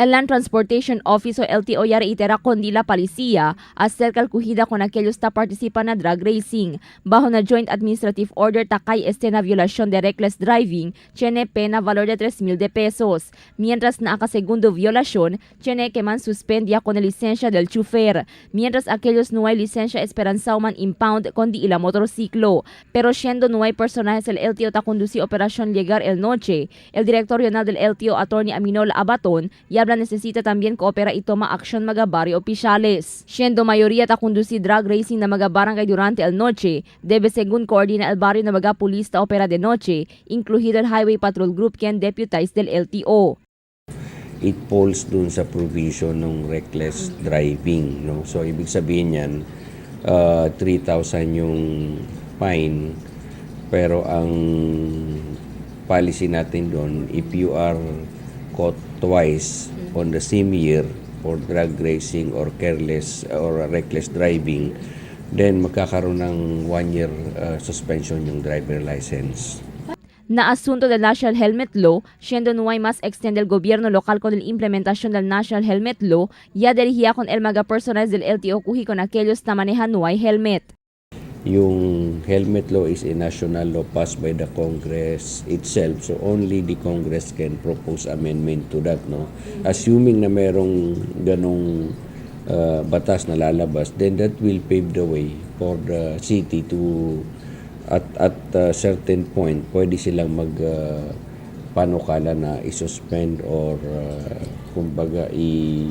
El Land Transportation Office o LTO ya reitera con la policía acerca el cogida con aquellos ta participan na drag racing. Bajo na Joint Administrative Order ta cae este na violación de reckless driving, tiene pena valor de 3,000 de pesos. Mientras na segundo violación, tiene que man suspendia con la licencia del chofer. Mientras aquellos no hay licencia esperanzao man impound con di ila motorciclo. Pero siendo no hay personajes el LTO ta conduci operación llegar el noche, el director regional del LTO, Attorney Aminol Abaton, y habla necesita también coopera y toma acción mga barrio oficiales. Siendo mayoría ta conduci drag racing na mga barangay durante el noche, debe según coordina el barrio na mga pulis ta opera de noche, incluido el Highway Patrol Group quien deputized del LTO. It falls dun sa provision ng reckless driving, no? So ibig sabihin niyan, 3,000 yung fine, pero ang policy natin doon, if you are caught twice on the same year for drag racing or careless or reckless driving, then magkakaroon ng 1 year suspension yung driver license. Na asunto del National Helmet Law, siendo no hay más extiende el gobierno local con la implementación del National Helmet Law, ya dirigía con el mga personas del LTO kuhi con aquellos na manejan no hay helmet. Yung helmet law is a national law passed by the Congress itself. So only the Congress can propose amendment to that, no? Assuming na merong ganong batas na lalabas, then that will pave the way for the city to at a certain point pwede silang mag panukala na i-suspend or kumbaga i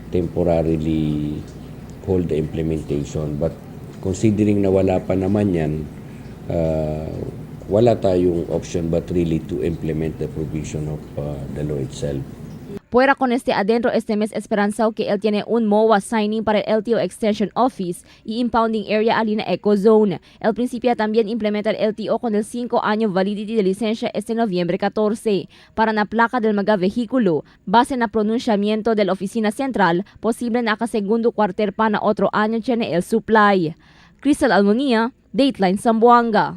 temporarily hold the implementation. But considering na wala pa naman yan, wala tayong option but really to implement the provision of the law itself. Fuera con este adentro este mes esperanzao que él tiene un MOA signing para el LTO Extension Office y impounding area alina Eco Zone. El principio también implementa el LTO con el 5 año validity de licencia este noviembre 14. Para na placa del mga vehículo, base na pronunciamiento de la oficina central, posible na segundo cuarter pa na otro año tiene el supply. Crystal Almonia, Dateline Zamboanga.